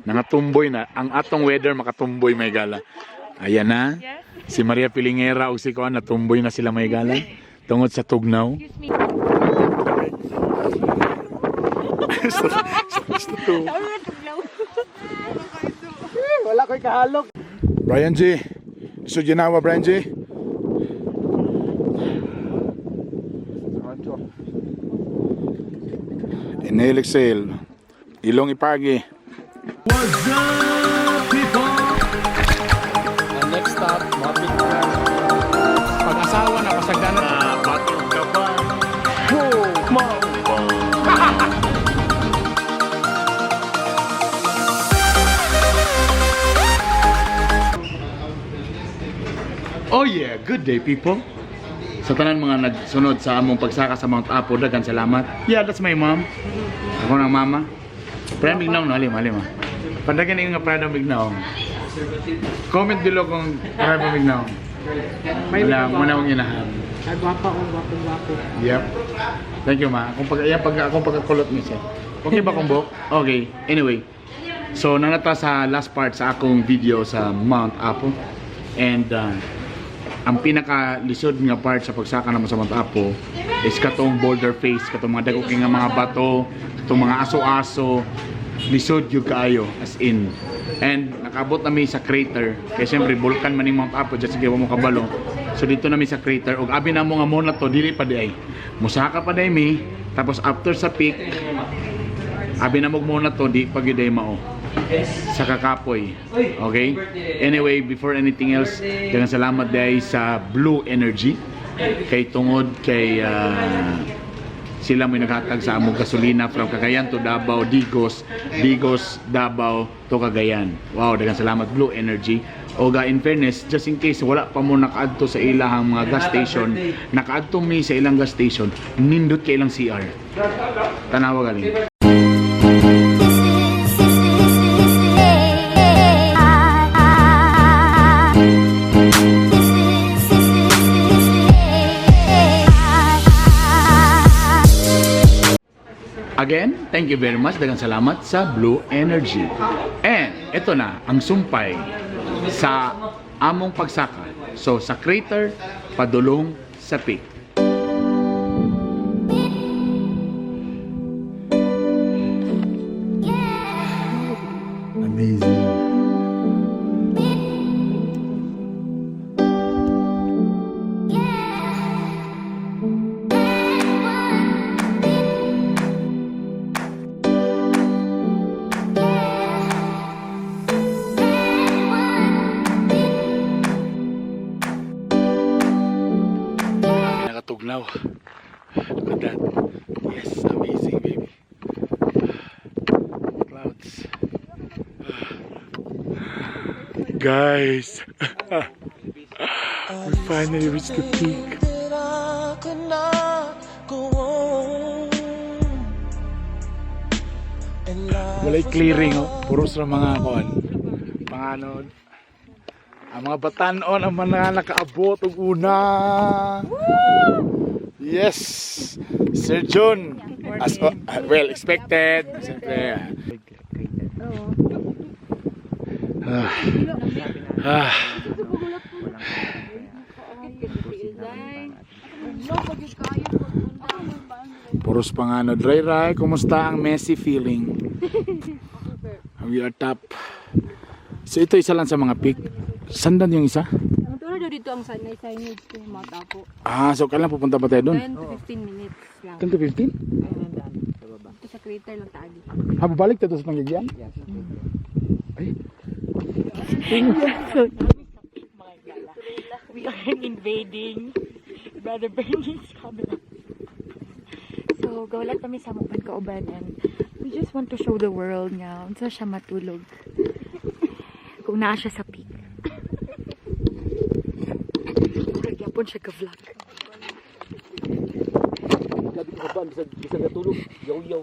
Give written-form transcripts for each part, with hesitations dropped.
Nangatumboy na. Ang atong weather makatumboy, mga higala. Ayan na. Si Maria Pilingera o si Kuan, natumboy na sila, mga higala. Tungod sa tugnaw. Excuse me. Stop. Wala ko'y kahalok. Brian G. So ginawa, Brian G. Inhale, exhale. Ilong ipagi. What's up, people? Next stop, Mapit na. Pag-asawa na pasagdanan. Batong ka ba? Oh yeah, good day, people. Sa tanan mga nagsunod sa among pagsaka sa Mount Apo, daghan salamat. Yeah, that's my mom. Ako ng mama. Prime Mignaw no, halim, halim ah. Pandagan yung nga Prime Mignaw. Comment below kung Prime Mignaw. Wala, muna akong inahan. Ay, gwapa ko, gwapo, gwapo. Yep. Thank you, ma. Akong pag, ayan, pag, akong pagkakulot ni siya. Okay ba kung buhok? Okay. Anyway. So, nanata sa last part sa akong video sa Mount Apo. And, ang pinaka-lisod nga part sa pagsaka naman sa Mount Apo is katong boulder face, katong mga dagok nga mga bato, katong mga aso-aso, lisod yung kaayo, as in. And nakabot nami sa crater, kaya siyempre bulkan man ning Mount Apo, just sige wa mo kabalo. So dito nami sa crater, ug abi na mo nga muna to, dili pa di ay. Musaka pa di mi, tapos after sa peak, abi na mo muna to, di pa gyud ay mao sa Kakapoy. Okay? Anyway, before anything else, daghang salamat dahil sa Blue Energy kay tungod kay sila mo naghatag sa among gasolina from Cagayan to Davao, Digos, Digos, Davao to Cagayan. Wow, daghang salamat, Blue Energy. Oga, in fairness, just in case wala pa mo nakaadto sa ilahang mga gas station, nakaadto mi sa ilang gas station, nindot kay ilang CR. Tanawa galing. Again, thank you very much. Daghang salamat sa Blue Energy. And ito na ang sumpay sa among pagsaka. So sa crater, padulong sa peak. Amazing. Nakatugnaw. Look at that. Yes, amazing, baby. Clouds. Guys, we finally reached the peak. That I could not go on. And life Walay clearing, oh. Puro sa mga kuan. Mga ano, ang mga batanon ang mga nakaabot og una. Yes, Sir John. As well expected, siyempre. Ah. Ah. Puros pangano. Dry Rai, kumusta ang messy feeling? We are top. So ito isa lang sa mga peak. Sandan yung isa? Ang tulad daw dito ang sanay signage ko Mount Apo. Ah, so kailan pupunta pa tayo doon? 10 to 15 minutes lang. 10 to 15? Dito sa crater lang taagi. Ha, babalik tayo sa Pangyagian? Ay, We are invading Brother Bernie's camera. So, gawlat kami sa mukhan kauban and we just want to show the world nga unsa siya matulog kung naa siya sa peak. Murag yapon siya ka-vlog. Gabi ko ba, bisag, bisag natulog. Yaw-yaw.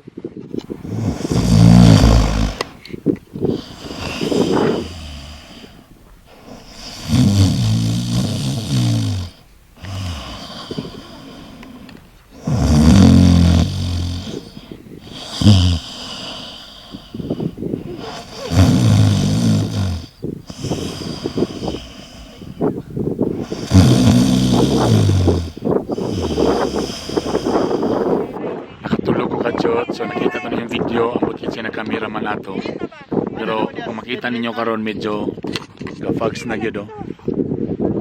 nato. Pero kung makita ninyo karon, medyo ga-fogs na gyud, oh.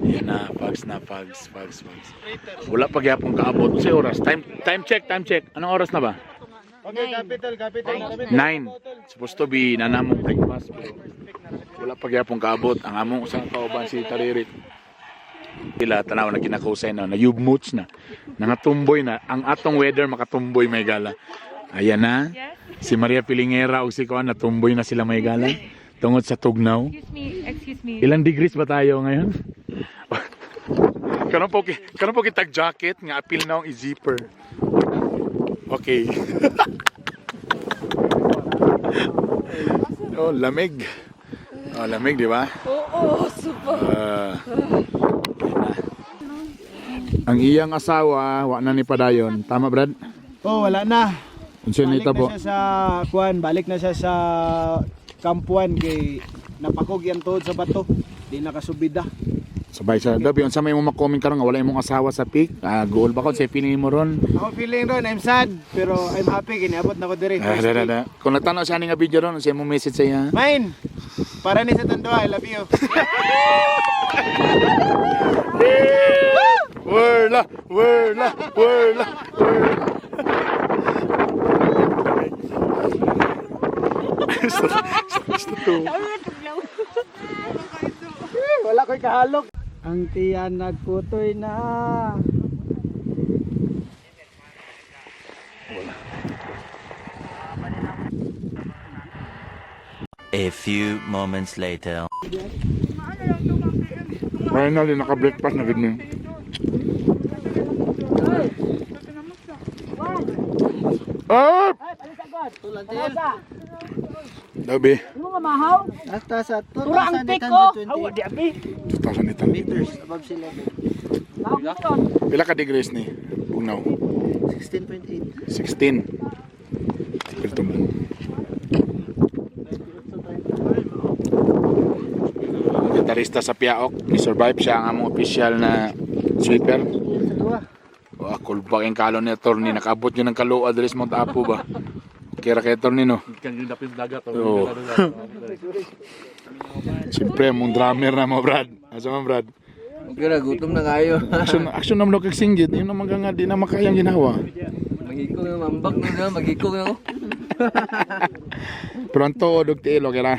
Yan na, fogs na, fogs, fogs, fogs. Wala pa gyapon kaabot. Unsay oras? Time time check, time check. Anong oras na ba? Okay, capital, capital, capital. 9. Supposed to be na namong breakfast, pero wala pa gyapon kaabot. Ang among usang kauban, si Taririt. Sila tanaw na kinakusay na, na yubmuts na. Nangatumboy na. Ang atong weather makatumboy, may gala. Ayan na. Si Maria Pilingera o si Kuan, natumboy na sila, may gala. Tungod sa tugnaw. Excuse me, excuse me. Ilang degrees ba tayo ngayon? Karon po kitag jacket nga apil na ang i-zipper. Okay. Oh, lamig. Oh, lamig, di ba? Oo, super. Yan na. Ang iyang asawa, wa na ni padayon. Tama, Brad? Oh, wala na. Unsa ni Balik tabo? na siya sa kuan, balik na siya sa kampuan kay napakog yan tuod sa bato. Di nakasubida. Sabay sa dabi, unsa may imong ma-comment karon nga wala imong asawa sa peak? Ah, goal ba ko sa feeling mo ron? Ako feeling ron, I'm sad, pero I'm happy kiniabot na ko diri. Ah, da, da, da. Kung nagtanaw siya ni nga video ron, unsa imong message sa iya? Mine! Para ni sa Tandoa, I love you. Wala, wala, wala, wala. Stop, Wala ko'y kahalok. Ang tiyan nagputoy na. A few moments later. Finally, naka-breakfast na gid ni. Ah! Dabi. Nasa sa 2,820 2,800 meters above sea level. Pila ka degrees ni? Bugnaw. 16.8. 16. Tipil mo. Ang gitarista sa Piaok, ni-survive siya ang among official na sweeper. Wa kulbak yung kalon ni attorney, nakaabot yun ng kalua diri sa Mount Apo ba. Okay ra kay attorney, no. Kan yung dapit dagat. Oo. Siyempre, mong drummer na mo, Brad. Asa man, Brad? Okay na, gutom na kayo. Action, action naman kag singgit, yun naman nga di na makayang ginawa. Maghikog na, mambak na na, maghikog na ako. Pero ang tuod og tiil, okay ra.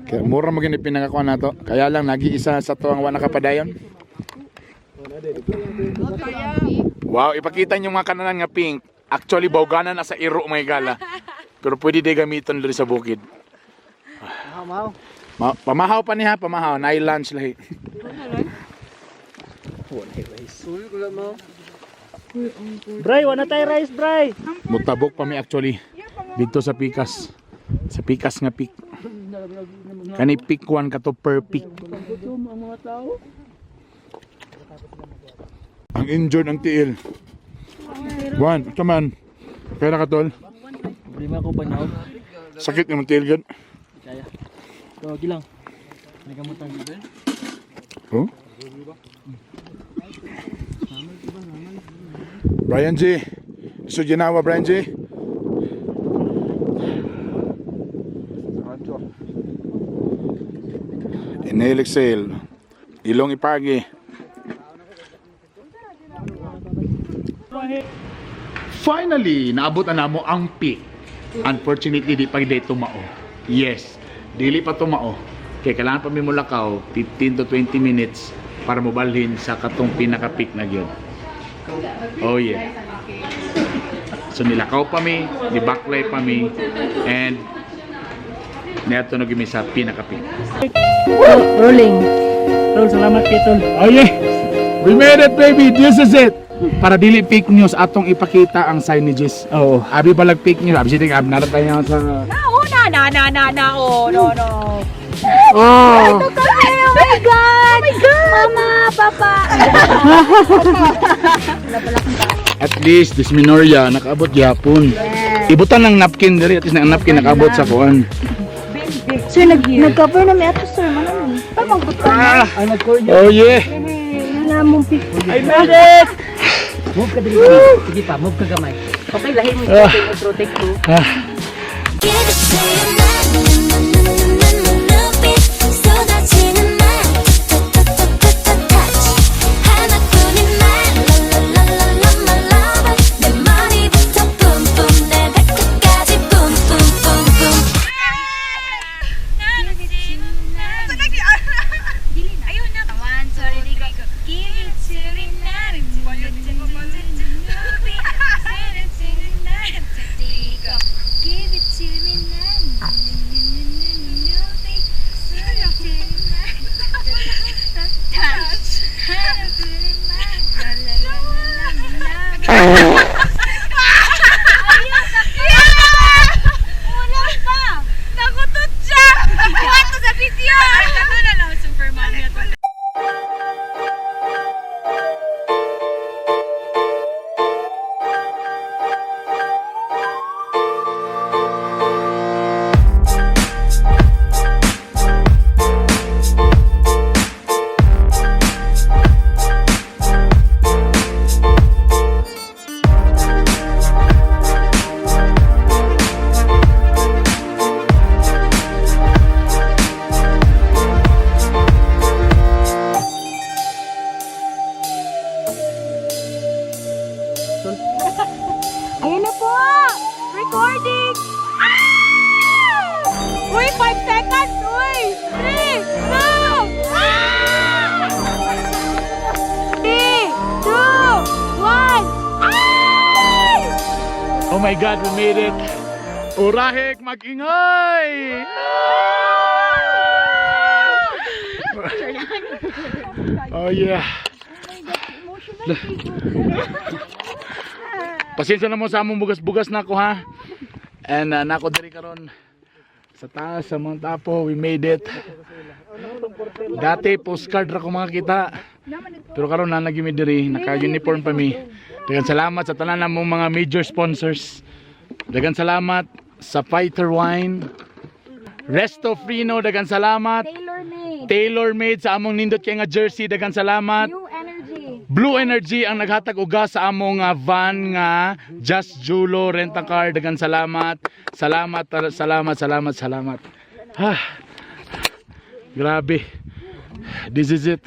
Kaya mura mo gini pinakakuha nato. Kaya lang nag-iisa sa to ang wa nakapadayon. Wow, ipakita niyo mga kananan nga pink. Actually bawganan na sa iro, may gala. Pero pwede di gamiton diri sa bukid. Mahaw. Pamahaw pa niya, pamahaw. Nay lunch lahi. Bray, wala tayo rice, Bray. Mutabok pa mi actually dito sa Pikas. Sa Pikas nga peak. Kani peak 1 kato per peak. Ang injured ang tiil. One, come on. Kaya na ka, tol. Problema ko pa na. Sakit yung tiil gud. So, gilang. May gamutan. Oh? Brian G. So ginawa, Brian G. Inhale, exhale. Ilong ipagi. Finally, naabot na namo ang peak. Unfortunately, di pa di tumao. Yes, dili pa tumao. Kaya kailangan pa mi mulakaw 15 to 20 minutes para mobalhin sa katong pinaka-peak na gyud. Oh yeah. So nilakaw pa mi, nibaklay pa mi, and niadto na gyud mi sa pinaka-peak. Rolling. Tol, salamat kay Tol. Oh yeah! We made it, baby! This is it! Para dili fake news, atong ipakita ang signages. Oo. Abi balag fake news. Abi siting, abi narat tayo sa... Na, na, na, na, na, oh, no, no. Oh! Ito kami! Oh my God! Oh my God! Mama, Papa! At least, dysmenorrhea, nakaabot gyapon. Ibutan ng napkin diri, at least ang napkin nakaabot sa kuan. Sir, nag-cover na may ato, sir. Manang, pamangkot Ah! Oh yeah! Yun na mong pic. I made it! Move ka dili. Sige pa, move ka gamay. Okay, lahi mo yung take two, take two. Ah. Give it to you 눈빛 쏟아지는 말 touch 하나뿐인 말 랄랄랄랄라 my lover 내 머리부터 뿜뿜 내 발끝까지 뿜뿜뿜뿜. One, two, three, go. Give it to me now. Three, go. Give it to me now. Touch. La, la, la, la, la. Wala pa! Nakutot siya! Kuha to sa video! Ano na lang, super mommy. Ayun na po! Recording! Ah! Uy, 5 seconds! Uy! 3, 2, ah! 3, 2, 1! Ay! Oh my God, we made it! Orahek, mag-ingay! Oh yeah. Pasensya na mo sa among bugas-bugas na ako ha. And nako diri karon sa taas sa Mount Apo, we made it. Dati postcard ra ko makakita. Pero karon na lagi mi diri, naka-uniform pa mi. Daghang salamat sa tanan namong mga major sponsors. Daghang salamat sa Fighter Wine. Resto Frino, daghang salamat. Tailor made. Tailor made sa among nindot kay nga jersey, daghang salamat. New energy. Blue Energy ang naghatag og gas sa among van nga Just Julo Rent a Car, daghang salamat. Salamat, salamat, salamat, salamat. Ha. Grabe. This is it.